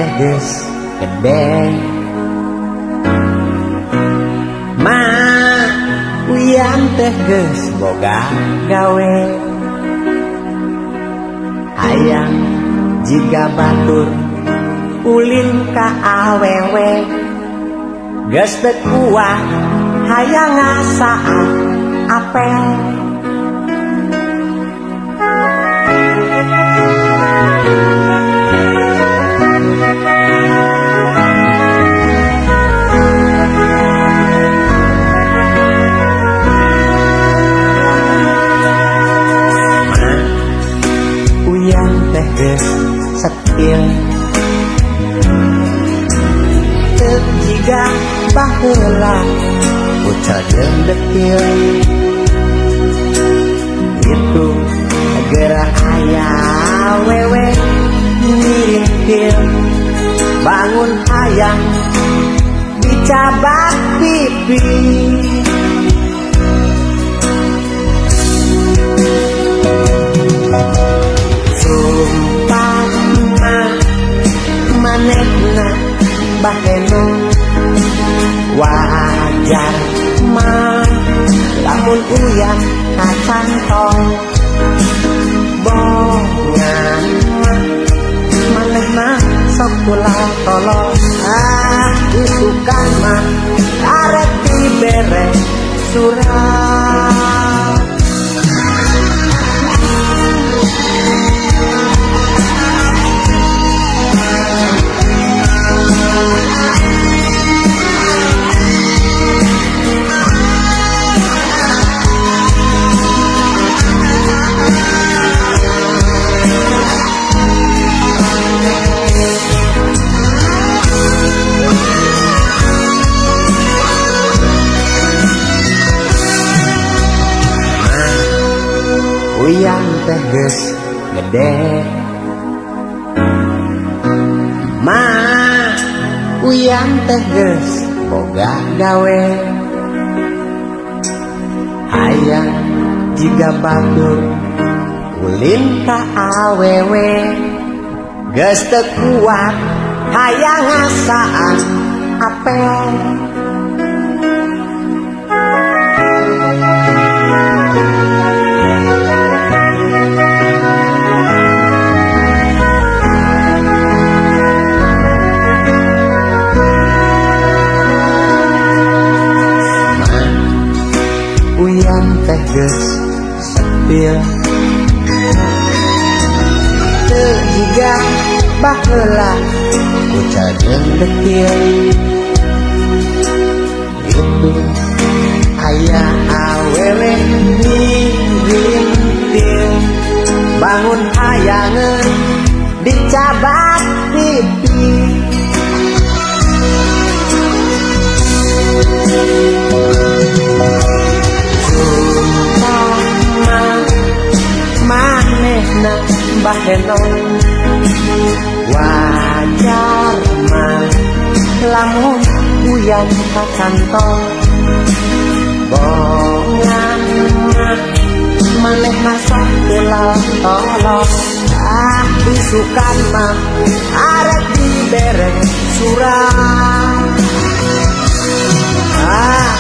teh geus gede. Ma uyan teh geus boga gawe. Hayang jiga batur ulin ka awewe. Geus teu kuat hayang ngasaan apel. Ma uyan teh geus setil. Teu jiga baheula pucal jeung dekil. Itu geura aya awewe ngirintil. Bangun hayang dicabak pipi. Sumpah ma manehna baheno. Wajar ma lamun uyan kacantol. Bongan ma manehna sok kula tolong. Ah isukan mah arek dibere surat. Uyan teh geus gede. Ma uyan teh geus boga gawe. Hayang jiga batur ulin ka awewe. Geus teu kuat hayang ngasaan apel. Uyan teh geus setil. Teu jiga baheula pucal jeung dekil. Itu aya awewe ngirintil. Bangun hayangeun dicabak pipi. Sumpah ma manehna baheno. Wajar ma lamun uyan kacantol. Bongan ma manehna sok teu tolong. Ah isukan mah arek dibere surat. Ah